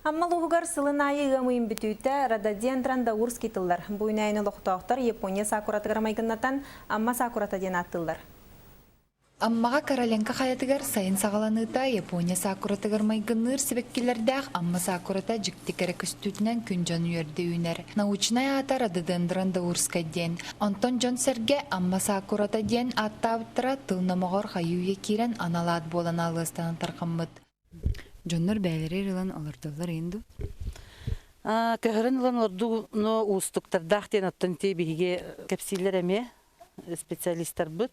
Амма улууһугар сылын аайы ыам ыйын бүтүүтэ рододендрон даурский тыллар. Бу үүнээйини олохтоохтор Япония сакуратыгар майгыннатан Амма сакурата диэн ааттыыллар. Аммаҕа Короленко хайатыгар сайын саҕаланыыта Япония сакуратыгар майгынныыр сибэккилэрдээх Амма сакурата дьикти кэрэ көстүүтүнэн күн дьон үөрдэ үүнэр. Научнай аата рододендрон даурскай диэн. Онтон дьон-сэргэ Амма сакурата диэн ааттаабыттара тыл номоҕор хайыы-үйэ киирэн анал аат буолан аалыастанан тарҕаммыт. Дьоннор бэйэлэригэр ылан олордоллор иһин дуу? Көһөрөн ылан олордууну уустуктардаах диэн оттон ити биһиги кэпсииллэр эмиэ специалистарбыт.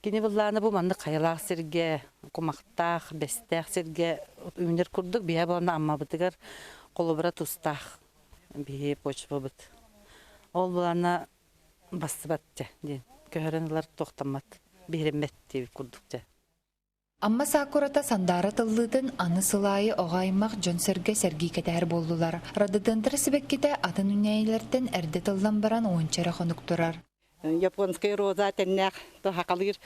Кини быллаана бу маннык хайалаах сиргэ, кумахтаах, бэстээх сиргэ үүнэр курдук биһэ буолна Аммабытыгар холобура тустаах биһи почвабыт. Ол былаана бастыбат дьэ диэн көһөрөн ылар туохтаммат, биһирэммэт диэбит курдук дьэ. Амма сакурата Сандаара тыллыытын аны сыл аайы оҕо аймах дьон-сэргэ сэргии кэтэһэр буоллулар. Рододендро сибэккитэ атын үүнээйилэртэн эрдэ тыллан баран уонча эрэ хонук турар. Японскай роза тэннээх хакалыыр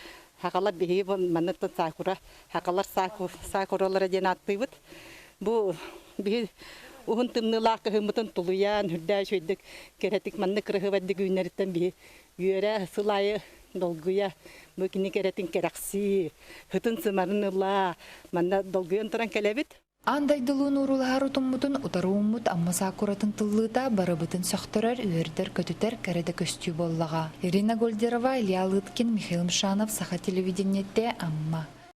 хакалар биһиги манныттан сакура хакалар сакуралара диэн ааттыыбыт. Бу биһи уһун тымныылаах кыһыммытын тулуйан, үрдээх үчүгэйдик кэрэтик маннык кырыһыбайдык үүнэриттэн биһи Үөрэ сыл аайы долгуйа бу кини кэрэтин кэрэхсии, һытын-сымарын ыла, манна долгуйан туран кэлэбит. Аан дойдулуун уруулаһар утуммутун утары ууммут Амма сакуратын тыллыыта барыбытын сөхтөрөр, үөрдэр-көтүтэр кэрэ да көстүү буоллаҕа. Ирина Гольдерова, Илья Лыткин, Михаил Мшанов, Саха телевидениетэ, Амма.